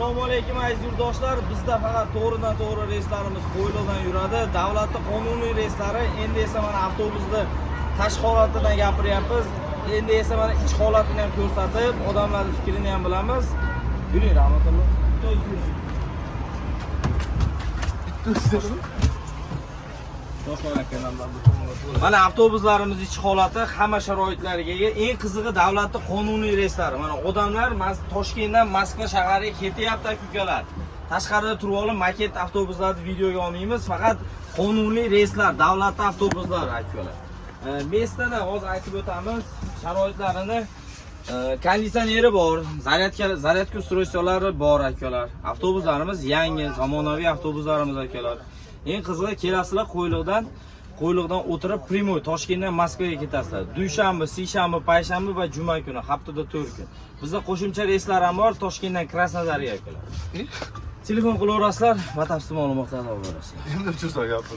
Assalomu alaykum, aziz yurtdoshlar. Bizda faqat to'g'ridan to'g'ri reyslarimiz Qo'yliqdan yuradi. Davlatning qonuniy reyslari. Endi esa mana avtobusni tashqi holatidan gapiryapmiz. Endi esa mana ich holatini ham ko'rsatib, odamlarning fikrini ham bilamiz. Yuring, Rahmatulloh. Mana avtobuslarimiz ich holati hamma sharoitlarga ega. Eng qizig'i, davlatning qonuniy reyslari. Mana odamlar Toshkentdan Moskva shahariga ketyapti, aka-ukalar. Tashqarida turib olib maket avtobuslarni videoga olmaymiz, faqat qonuniy reyslar, davlatning avtobuslari, aka-ukalar. Место ni hozir aytib o'tamiz, sharoitlarini. Konditsioneri bor, зарядка устройство lari bor, akalar. Avtobuslarimiz yangi, zamonaviy avtobuslarimiz, akalar. Eng qizig'i, kelasizlar Qo'yliqdan o'tirib прямой Toshkentdan Moskvaga ketasizlar. Dushanba, seshanba, payshanba va juma kuni, haftada 4 kun. Bizda qo'shimcha reyslar ham bor Toshkentdan Krasnodarga, akalar. Telefon qilaverasizlar, batafsil ma'lumotlarni olaverasizlar. Endi o'chirsa gapir.